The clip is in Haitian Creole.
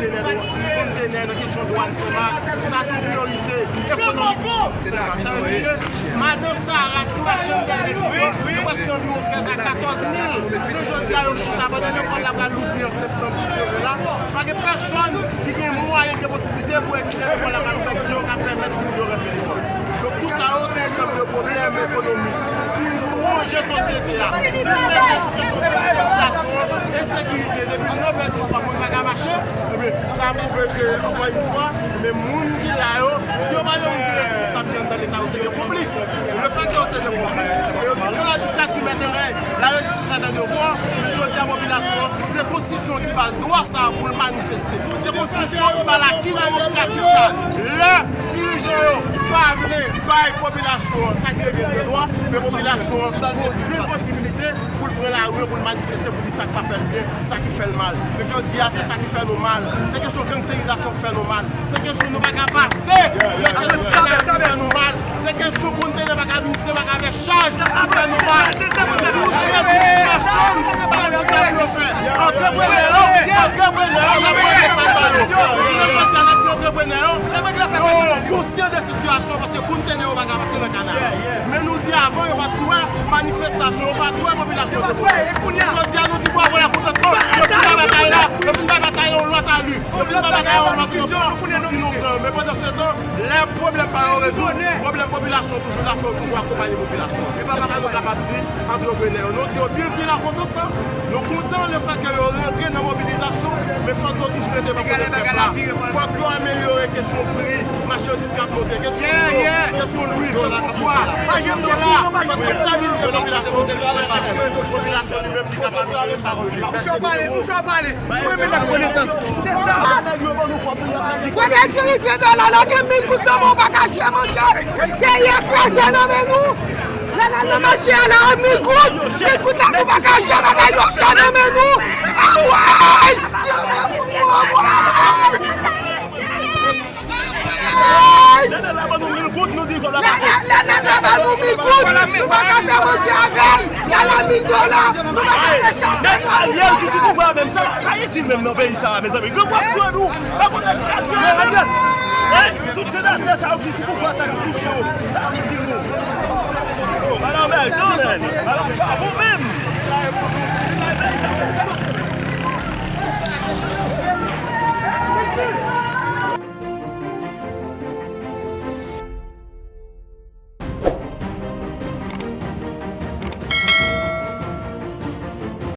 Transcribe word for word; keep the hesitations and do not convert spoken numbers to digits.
Kontenè nan kesyon dwàn Senmak, sa se yon priyorite ekonomik pou Senmak. Sa vle di ke madan Sara, ti machann gade, yo prèske anviwon trèz a katòz mil. Men jodi a, yo chita pandan lekòl la pral louvri an septanm, si Dye vle la. Pa gen pèsonn ki gen mwayen, ki gen posiblite pou egzije lekòl la pral ouvè, ki yo ka pèmèt timoun yo rantre lekòl. Donk, tout sa yo, se yon ansanm de pwoblèm ekonomik ki wonje sosyete a. Li mete sou kesyon de sitiyasyon ensekirite. Depi nèf è di swa, moun pa ka mache. Ebyen, sa pwouve ke, ankò yon fwa, men moun ki la yo, si yo pa de moun ki responsab ki anndan Leta, yo se de konplis. Lefètke yo se de konplis, e yo di ke ladiktati mèt an rèy, la yo di se Satan de bò, men jodi a popilasyon, se konstitisyon ki ba l dwa sa a pou l manifeste. Se konstitisyon ki ba l aki demokratik sa a. Lè dirijan yo pa vle bay popilasyon an sa ki revyen de dwa, men popilasyon an gen posibilite pou l pran lari an, pou l manifeste, pou l di sa k pa fè l byen, sa ki fè l mal. Men jodi a, se sa ki fè nou mal. Se kesyon gangsterizasyon k fè nou mal. Se kesyon nou pa ka pase. Se kesyon kidnapin ki fè nou mal. Se kesyon kontenè pa ka vin, se pa ka fè chaj ki fè nou mal. Pou se pou machann, pa konn sa pou yo fè. Antreprenè yo, antreprenè yo, n ap mande sa ba yo. N ap mande sa, n ap di antreprenè yo, yo konsyan de sitiyasyon, paske kontenè yo pa ka pase nan kanal. Men nou di avan, yo pa t kwè manifestasyon, yo pa t kwè popilasyon te mobilize. Jodi a, nou di bravo, lakontantman, yo fin bay batay la, yo fin bay batay la yon lòt ali, yo fin bay batay la yon lòt fason, nou di nou pran. Men pandan se tan, lè pwoblèm pa yo rezoud, pwoblèm popilasyon toujou la, fò yo toujou akonpanye popilasyon. Se sa nou kapab di antreprenè yo. Nou di yo byenvni lakontantman. Nou kontan lefètke yo rantre nan mobilizasyon, men fòk yo toujou rete bò kote pèp la. Fòk yo amelyore kesyon pri machandiz k ap monte, kesyon dlo, kesyon lwil, kesyon bwa, kesyon dola. Fòk yo estabilize popilasyon, paske popilasyon li menm li kapab jere sa l vle. Mèsi. Premye ti rivyè dola la, gen mil goud nan men w, pa ka achte manje. Peyi a kraze nan men nou. Lè n al nan mache a la, mil goud, mil goud la, nou pa ka achte bagay, yo chè nan men nou. Anmwey! Dye mwen pou mwen, anmwey! Anmwey! Lè n al la ban nou mil goud, nou di kòb la pa bon. Lè n al la ban nou mil goud, nou pa ka fè manje avè l. Lè n al mil dola, nou pa ka fè chache. Ariel ki sou pouvwa menm, sa, sa itil menm nan peyi sa, mezanmi. Gen w ap tchwe nou, pa konn nèg ki ka tchwe nou menm. Hein? Tout senatè sa yo ki sou pouvwa sa ki touche yo. Sa ki di nou. Oh, madanm Bèl, non, men. Madanm pa bon menm.